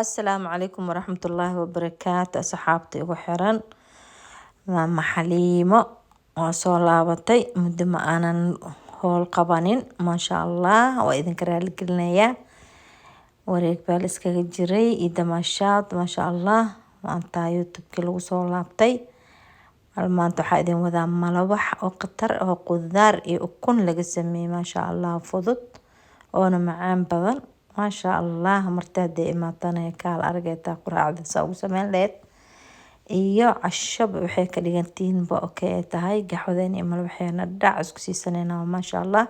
Asalaamu calaykum waraxmatullaahi wabarakaatu. Asxaabta igu xiran, Maama Xaliimo waa soo laabatay. Muddo ma aanan howl qabanin, maasha Allah, waa idinka raaligelinayaa. Wareeg baa la iskaga jiray iyo damaashaad, maasha Allah. Maanta YouTube-kii lagu soo laabtay. Maanta waxaa idin wadaa malawax oo khatar oo qudaar iyo ukun laga sameeyey, maasha Allah, fudud oona macaan badan, maasha Allah. Marti hadday imaatana kaal aragaytaa quraacda saa ugu sameyn lahayd iyo cashaba waxay ka dhigantihiinba. Okay, ay tahay gaxwadeena iyo malawaxeena dhac isku siisanayna, maasha Allah.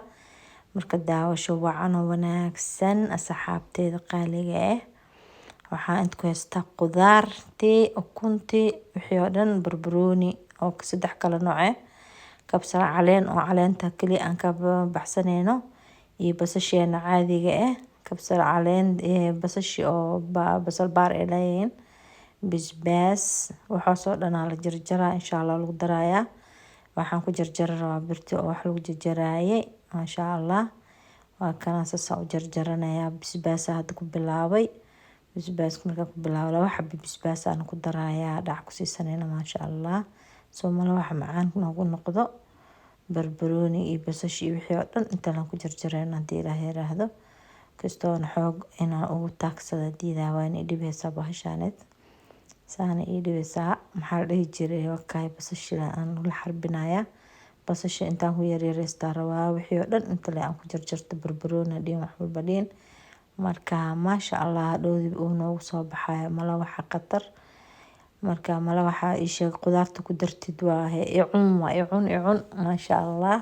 Marka daawasho wacan oo wanaagsan, asxaabteeda qaaliga ah. Waxaa inta ku haystaa qudaartii, ukuntii, wixii oo dhan, barbarooni oo saddex kala nooc ah, kabsar caleen oo caleenta kaliya aan ka baxsanayno, iyo basasheena caadiga ah, kabsar caleen, basashi oo basal baar ay leeyihiin, basbaas, waxaasoo dhan aa la jarjaraa, insha Allah lagu darayaa. Waxaan ku jarjari rabaa birti oo wax lagu jarjaraayay, maasha Allah. Waa kana, saasa u jarjaranayaa. Basbaasa hadda ku bilaabay. Basbaaska markaan ku bilaabo, laba xabo basbaas aan ku darayaa, dhac ku siisanayna, maasha Allah, soo malawax macaan noogu noqdo. Barbarooni iyo basash iyo wixii oo dhan inta ku jarjarayna, haddii Ilaah yiraahdo. Kastoona xoog inaan ugu taagsada diidaa, waan i dhibaysaa bahashaaneed, saana ii dhibaysaa. Maxaa la dhihi jiray, wakaay basasha aan la xarbinayaa. Basasha intaan ku yaryareystaa rabaa, wixii oo dhan inta le aan ku jarjarto, barbarooni dhiin, wax walba dhiin. Marka maasha Allah, hadhowdii uu noogu soo baxayo malawaxa khatar. Marka malawaxa ii sheeg qudaarta ku dartid, waa icun, waa icun icun, maasha Allah.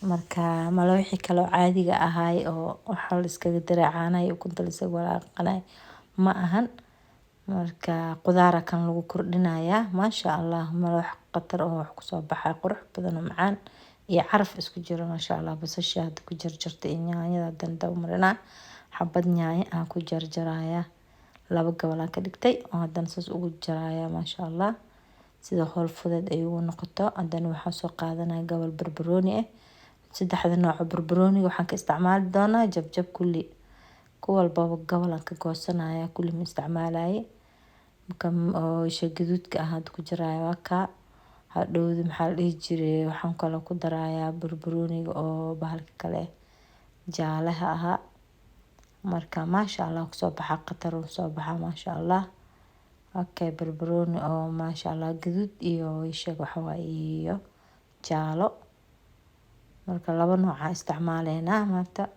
Marka malawaxii kale oo caadiga ahaay oo waxa la iskaga daray caanaha iyo ukunta la isaga walaaqanay ma ahan. Marka qudaara kan lagu kordhinayaa, maasha Allah, malawax khatar oo wax kusoo baxay, qurux badan oo macaan iyo caraf isku jiro, maasha Allah. Basasha hadda ku jarjarta iyo yaanyada haddana daba marinaa. Xabad yaanyo aan ku jarjaraya, laba gobol aan ka dhigtay oo haddana saas ugu jaraya, maasha Allah, sida howl fudeed ay ugu noqoto. Haddana waxaan soo qaadanaya gobol barbarooni ah. Saddexda nooc oo barbarooniga waxaan ka isticmaali doonaa jabjab kulli, ku walbaba gobol aan ka goosanaya, kulli ma isticmaalaye. Marka oo isha gaduudka ah hadda ku jaraya waa kaa. Hadhowdi maxaa la dhihi jiray, waxaan kaloo ku darayaa barbarooniga oo bahalka kale jaalaha ahaa. Marka maasha Allah, kusoo baxa khatar uu soo baxa, maasha Allah. Okay, barbarooni oo maasha Allah gaduud iyo isheeg waxa waaye iyo jaalo. Marka laba nooc aan isticmaaleynaa maanta.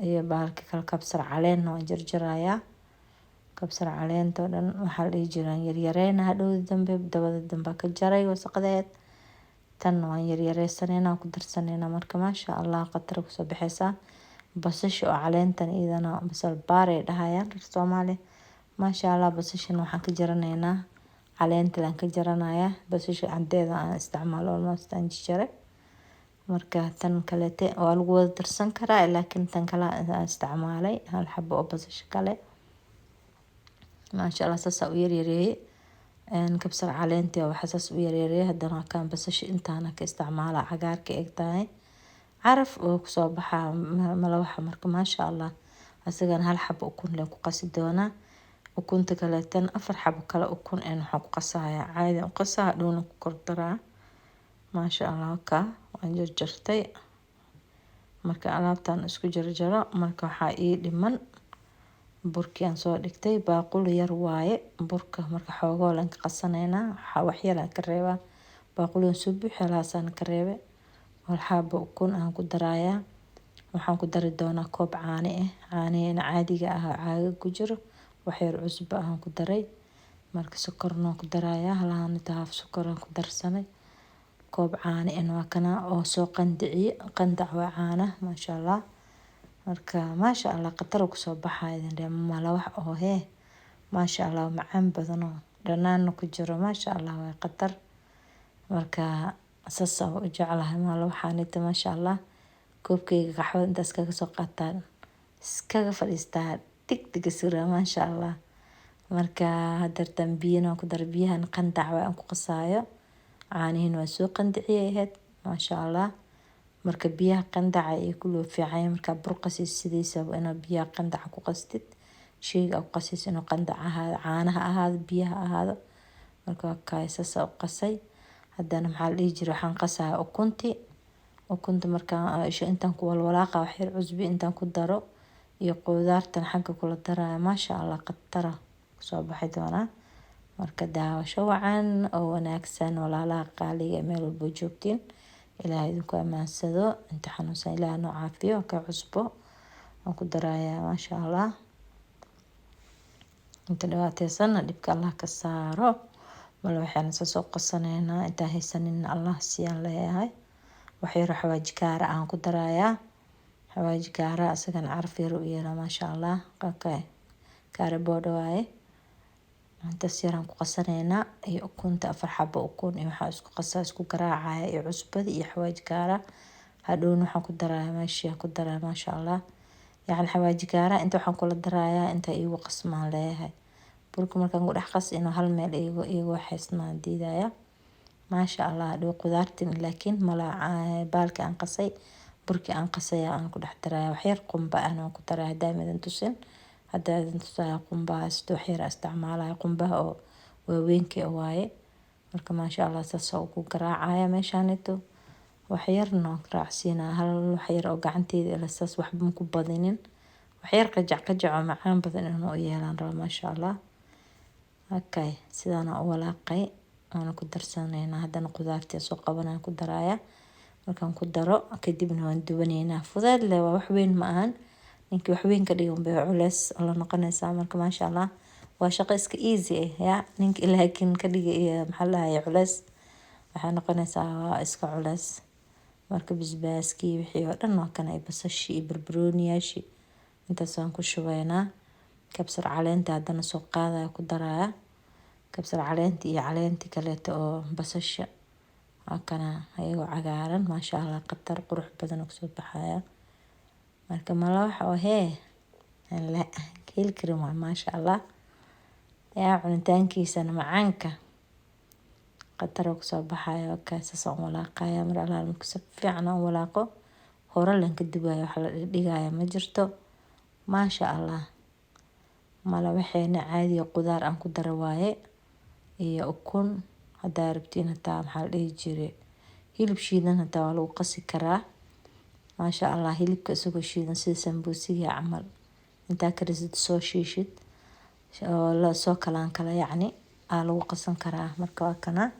Iyo bahalka kale, kabsar caleen waan jarjarayaa. Kabsar caleenta oo dhan waxaa la dhihi jiray yaryareyna, hadhowdi dambe dabada dambe ka jaray wasaqdeed. Tan waan yaryareysanayna, ku darsanayna. Marka maasha Allah, khatar kusoo baxaysaa. Basasha oo caleentan iyadana basal baar ay dhahayaan reer Soomaali, maasha Allah. Basashan waxaan ka jaranaynaa caleenta laan ka jaranayaa. Basasha cadeeda aan isticmaalo almost aan jaray. Marka tan kalete waa lagu wada darsan karaa, laakiin tan kale aan isticmaalay hal xabo oo basasha kale, maasha Allah, saas u yaryareeyay. Kabsar caleenti waxa saas u yaryareeyay. Haddana kan basasha intaana ka isticmaala, cagaarka eg tahay, caraf oo kusoo baxaa malawaxa. Marka maasha Allah, asagana hal xabo ukun leen ku qasi doonaa. Ukunta kaleetana afar xabo kale ukun een waxaan ku qasayaa caadi u qasaa, hadhowna ku kor daraa, maasha Allah. Ka waan jarjartay. Marka alaabtan isku jarjaro, marka waxaa ii dhiman burkii aan soo dhigtay. Baaquli yar waaye burka, marka xoogoo laan ka qasanaynaa, wax yar aan ka reebaa. Baaquligan soo buuxi halaasaan ka reebay. Hal xabo ukun aan ku darayaa. Waxaan ku dari doonaa koob caano ah, caanaheena caadiga ah oo caaga ku jiro. Wax yar cusbo aan ku daray. Marka sokorna waan ku darayaa, halahan haaf sokor aan ku darsanay. Koob caano ah waa kana oo soo qandiciye, qandac waa caana, maasha Allah. Marka maasha Allah, khatar kusoo baxaya idin dheh malawax oo hee, maasha Allah, macaan badan oo dhanaanna ku jiro, maasha Allah, waa khatar. Marka saas aan u jeclahay malawaxanita, maasha Allah. Koobkayga qaxwada intaas kaga soo qaataan, iskaga fadhiistaa, degdeg suraa, maasha Allah. Marka hadeertan biyana waan ku daray. Biyahan qandac waa aan ku qasaayo, caanihiina waa soo qandiciyay ahayd, maasha Allah. Marka biyaha qandaca iyo kuloo fiican. Markaa bur qasiis sidiisaba inaad biyaha qandaca ku qastid. Sheyga aad ku qasayso inuu qandac ahaado, caanaha ahaado, biyaha ahaado. Marka waa kaay, saas u qasay. Haddana maxaa la dhihi jiray, waxaan qasaya ukunti. Ukunta markaan isha intaan ku walwalaaqa, wax yar cusbi intaan ku daro iyo qudaartan xagga kula daraya, maasha Allah, khatara kusoo baxi doonaa. Marka daawasho wacan oo wanaagsan, walaalaha qaaliga, meel walbo joogtiin. Ilaahay idinku amaansado. Inta xanuunsan Ilaahay noo caafiyo. Ka cusbo waan ku darayaa, maasha Allah. Inta dhibaateysanna dhibka Allah ka saaro. Mala waxaan soo qasaneynaa, intaan haysanin Allah siiyaan leeyahay. Wax yar xawaaji kaara aan ku darayaa. Xawaaji kaara asagana caraf yar u yeelaa, maasha Allah. Okay, kaara boodho waaye. Intaas yaraan ku qasaneynaa iyo ukunta, 4 xabo ukun iyo waxaa isku qasaa, isku garaacaya, iyo cusbada iyo xawaaji kaara. Hadhowna waxaan ku darayaa meeshii ku darayaa, maasha Allah. Yacni xawaaji kaara inta waxaan kula darayaa inta iigu qasmaan leeyahay. Burka markaan ku dhex qas inuu hal meel iigu waxaysmaan diidaya, maasha Allah. Hadhow qudaartin laakiin mala baalki aan qasay, burkii aan qasay aan ku dhex daraya. Wax yar qumba ahna waan ku daraya. Haddaa idin tusin, haddaa idin tusaya qumbaha sida wax yar isticmaalaya, qumbaha oo waaweynka waaye. Marka maasha Allah, saas ugu garaacaya meeshaanito. Wax yarna waan raacsiinaa, hal wax yar oo gacanteyda ila saas, waxba ma ku badinin. Wax yar qajac qajac oo macaan badan inuu u yeelaan rabo, maasha Allah. Okay, sidaana u walaaqay, waana ku darsanaynaa. Haddana qudaartii soo qabanaan ku daraaya. Markaan ku daro kadibna waan dubaneynaa. Fudeed leh waa, wax weyn ma ahan. Ninkii wax weyn ka dhigan bay culeys la noqonaysaa. Marka maasha Allah, waa shaqo iska easy ah ya. Ninka laakiin ka dhigay iyo maxaa la dhahaye culeys, waxay noqonaysaa waa iska culeys. Marka basbaaskii wixii oo dhan waa kana, basashii iyo barbarooniyaashii intaas waan ku shubaynaa. Kabsar caleenta haddana soo qaadaya, ku daraya kabsar caleenta iyo caleenti kaleeto oo basasha. Waa kana ayagoo cagaaran, maasha Allah, khatar qurux badan oo kasoo baxaya. Marka malawax oo hee aan la heli karin waa, maasha Allah yaa. Cunitaankiisana macaanka khatar oo kasoo baxaya. Waa saas aan walaaqaya. Mar allaala marka si fiican aan walaaqo, hore lan ka dubayo, wax la dhigaya ma jirto, maasha Allah. Malawaxeena caadiga qudaar aan ku daro waaye iyo ukun. Hadaa rabtiin hataa, maxaa la dhihi jiray, hilib shiidan hataa waa lagu qasi karaa, maasha Allah. Hilibka isagoo shiidan sida sambuusiga camal intaa karisid, soo shiishid oo lasoo kalaan kala, yacni aa lagu qasan karaa. Marka waa kana,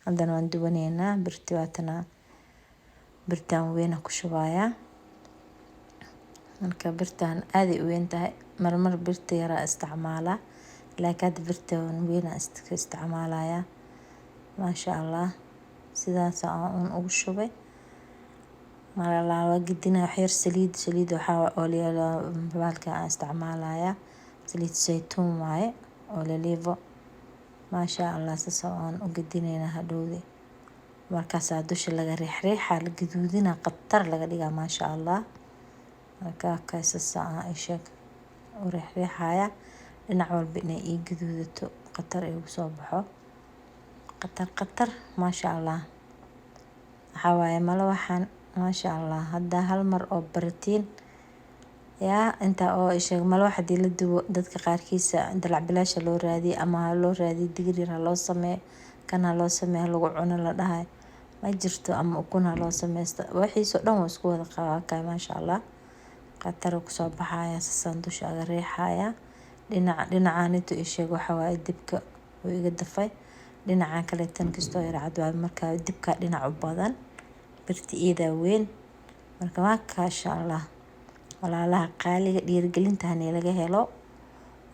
haddana waan dubaneynaa. Birti waatana, birtaan weyn ku shubayaa. Marka birtaan aaday u weyn tahay. Marmar birta yaraa isticmaalaa, laakiin hadda birtan weyn aan isticmaalayaa, maasha Allah. Sidaas aan ugu shubay. Waa gedina, wax yar saliid. Saliid waxaa olio bahalka aan isticmaalayaa, saliid saytuun waaye, olivo, maasha Allah. Saas aan u gedineynaa. Hadhowdi markaasaa dusha laga riixriixa, la gaduudina, khatar laga dhigaa, maasha Allah. Marka saas aan isheeg u riixriixaya dhinac walba inay ii gaduudato, khatar igu soo baxo, khatar khatar, maasha Allah. Waxaa waaye malawaxan, maasha Allah. Hadda hal mar oo baratiin yaa inta oo isheeg malawax hadii la dubo, dadka qaarkiisa dalac bilaasha loo raadiyo ama ha loo raadiyo digir yar ha loo sameeyo, kan ha loo sameeyo lagu cuno la dhahay ma jirto, ama ukun ha loo sameysto, wixiisoo dhan waa isku wada qabaa kay, maasha Allah, khatar kusoo baxaya. Sasaan dusha aga riixaya dhinaca dhinacaanito. Isheeg waxa waaye dibka wuu iga dafay dhinacan kaleetan kastoo yar cad waaye. Marka dibka dhinac u badan, birta iidaa weyn. Marka waa maasha Allah. Walaalaha qaaliga, dhiirigelinta hani laga helo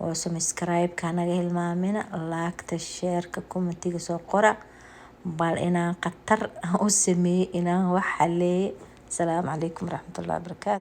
oo subscribe-ka naga hilmaamina, like-ta, share-ka, comment-iga soo qora bal inaan khatar u sameeyey, inaan wax xaleeyay. Asalaamu calaykum waraxmatullahi wabarakaatu.